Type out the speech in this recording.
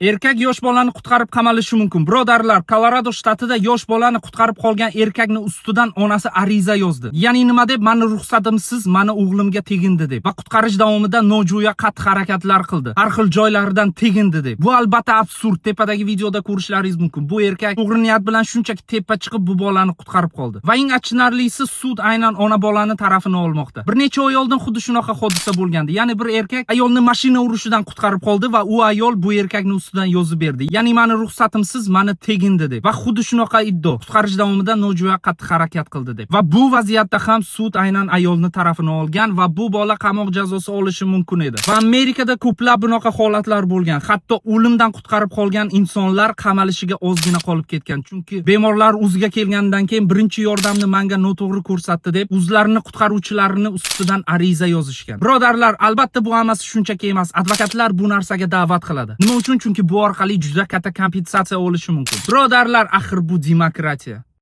Erkak yosh bolani qutqarib qamalishi mumkin. Birodarlar, Kolorado shtatida yosh bolani qutqarib qolgan erkakni ustidan onasi ariza yozdi. Ya'ni nima deb? Mani ruxsatimsiz mani o'g'limga tegindi deb. Va qutqarish davomida nojo'ya qattiq harakatlar qildi. Har xil joylaridan tegindi deb. Bu albatta absurd. Tepadagi videoda ko'rishlaringiz mumkin. Bu erkak to'g'ri niyat bilan shunchaki tepa chiqib bu bolani qutqarib qoldi. Va eng achinarlisi, sud aynan ona bolani tarafini olmoqda. Bir necha oy oldin xuddi shunaqa hodisa bo'lgandi. Ya'ni bir erkak ayolni mashina urishidan qutqarib qoldi va u ayol bu erkakni ustidan yozib berdi. Ya'ni mani ruxsatimsiz mani tegindi deb. Va xuddi shunaqa iddao. Qutqarish davomida nojo'ya qattiq harakat qildi deb. Va bu vaziyatda ham sud aynan ayolni tarafini olgan va bu bola qamoq jazosi olishi mumkin edi. Va Amerikada ko'plab bunaqa holatlar bo'lgan. Hatto o'limdan qutqarib qolgan insonlar qamalishiga ozgina qolib ketgan. Chunki bemorlar o'ziga kelgandan keyin birinchi yordamni manga noto'g'ri ko'rsatdi deb o'zlarini qutqaruvchilarini ustidan ariza yozishgan. Birodarlar, albatta bu hammasi shunchaki emas. Advokatlar bu narsaga da'vat qiladi. Nima uchun? Chunki bu orqali juda katta kompensatsiya olishi mumkin. Birodarlar, axir bu demokratiya.